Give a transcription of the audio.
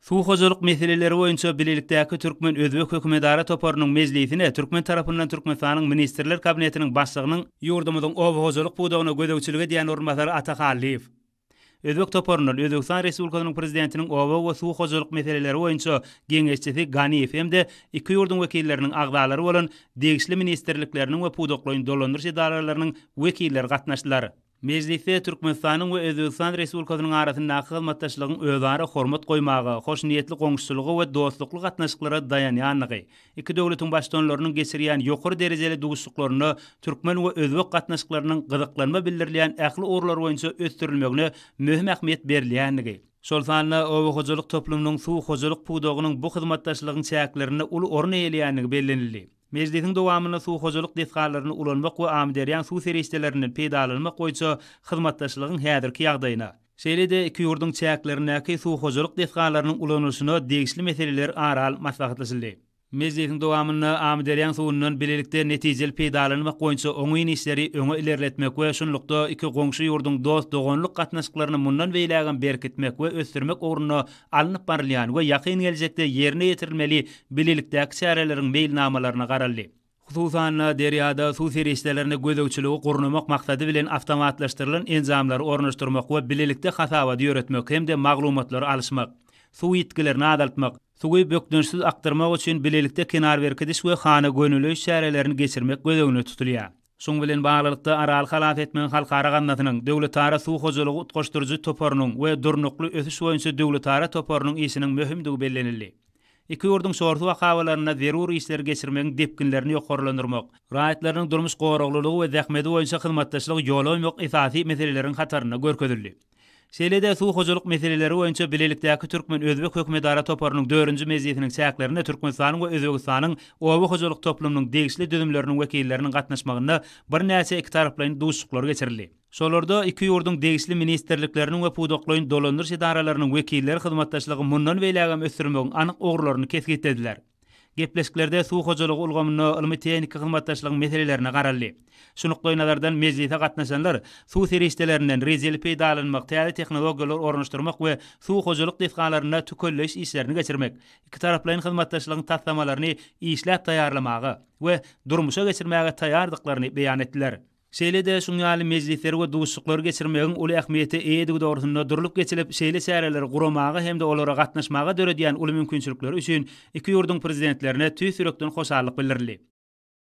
Suw hojalyk meseleleri boýunça bilelikdäki türkmen-özbek hökümetara toparynyň mejlisine türkmen tarapyndan Türkmenistanyň Ministrler Kabinetiniň Başlygynyň ýurdumyzyň oba hojalyk pudagyna gözegçilik edýän orunbasary Ata Hallyýew, özbek toparyndan Özbegistan Respublikasynyň Prezidentiniň oba we suw hojalyk meseleleri boýunça geňeşçisi Ganiýew hem-de iki ýurduň wekilleriniň agzalary bolan degişli ministrlikleriniň we pudaklaýyn dolandyryş edaralarynyň wekilleri gatnaşdylar. Mejlisde Türkmenistanyň we Özbegistan Respublikasynyň arasyndaky hyzmatdaşlygyň özara hormat goýmaga, hoşniýetli goňşuçylyga we dostlukly gatnaşyklara daýanýandygy, iki döwletiň Baştutanlarynyň geçirýän ýokary derejeli duşuşyklarynda türkmen we özbek gatnaşyklarynyň gyzyklanma bildirilýän ähli ugurlar boýunça ösdürilmegine möhüm ähmiýet berilýändigi, şol sanda oba hojalyk toplumynyň suw hojalyk pudagynyň bu hyzmatdaşlygyň çäklerinde uly orun eýeleýändigi bellenildi. Mejlisiň dowamynda suw hojalyk desgalaryny ulanmak we Amyderýaň suw serişdelerinden peýdalanmak boýunça hyzmatdaşlygyň häzirki ýagdaýyna, şeýle-de iki ýurduň çäklerindäki suw hojalyk desgalarynyň ulanylyşyna degişli meseleler ara alyp maslahatlaşyldy. Mejlisiň dowamynda Amyderýaň suwundan bilelikde netijeli peýdalanmak boýunça oňyn işleri öňe ilerletmek we şunlukda iki goňşy ýurduň dost-doganlyk gatnaşyklaryny mundan beýlägem berkitmek we ösdürmek ugrunda alnyp barylýan we ýakyn geljekde ýerine ýetirilmeli bilelikdäki çäreleriň meýilnamalaryna garaldy. Hususan-da, derýada suw serişdelerine gözegçiligi gurnamak maksady bilen awtomatlaşdyrylan enjamlary ornaşdyrmak we bilelikde hasabaty ýöretmek hem-de maglumatlary alyşmak, suw ýitgilerini azaltmak, suwy bökdençsiz akdyrmak üçin bilelikde kenar berkidiş we hana gönüleýiş çärelerini geçirmek göz öňünde tutulýar. Şunuň bilen baglylykda, Araly halas etmegiň halkara gaznasynyň, Döwletara suw hojalygy utgaşdyryjy toparynyň we Durnukly ösüş boýunça döwletara toparynyň işiniň möhümdigi bellenildi. Iki ýurduň şor suw akabalarynda zerur işleri geçirmegiň depginlerini ýokarlandyrmak, raýatlarynyň durmuş goraglylygy we zähmeti boýunça hyzmatdaşlygy ýola goýmak esasy meseleleriň hatarynda görkezildi. Şeýle-de suw hojalyk meseleleri boýunça bilelikdäki türkmen-özbek hökümetara toparynyň dördünji mejlisiniň çäklerinde Türkmenistanyň we Özbegistanyň oba hojalyk toplumynyň degişli düzümleriniň wekilleriniň gatnaşmagynda birnäçe ikitaraplaýyn duşuşyklar geçirildi. Şolarda iki ýurduň degişli ministrlikleriniň we pudaklaýyn dolandyryş edaralarynyň wekilleri hyzmatdaşlygy mundan beýlägem ösdürmegiň anyk ugurlaryny kesgitlediler. Gepleşiklerde suw hojalygy ulgamynda ylmy-tehniki hyzmatdaşlygyň meselelerine garaldy. Şu nukdaýnazardan mejlise gatnaşanlar suw serişdelerinden rejeli peýdalanmak, täze tehnologiýalary ornaşdyrmak we suw hojalyk desgalarynda tükelleýiş işlerini geçirmek, ikitaraplaýyn hyzmatdaşlygyň taslamalaryny işläp taýýarlamaga we durmuşa geçirmäge taýýardyklaryny beýan etdiler. Şeýle-de şuň ýaly mejlisleri we duşuşyklary geçirmegiň uly ähmiýete eýedigi dogrusynda durlup geçilip, şeýle çäreleri guramaga hem-de olara gatnaşmaga döredýän uly mümkinçilikleri üçin iki ýurduň Prezidentlerine tüýs ýürekden hoşallyk bildirildi.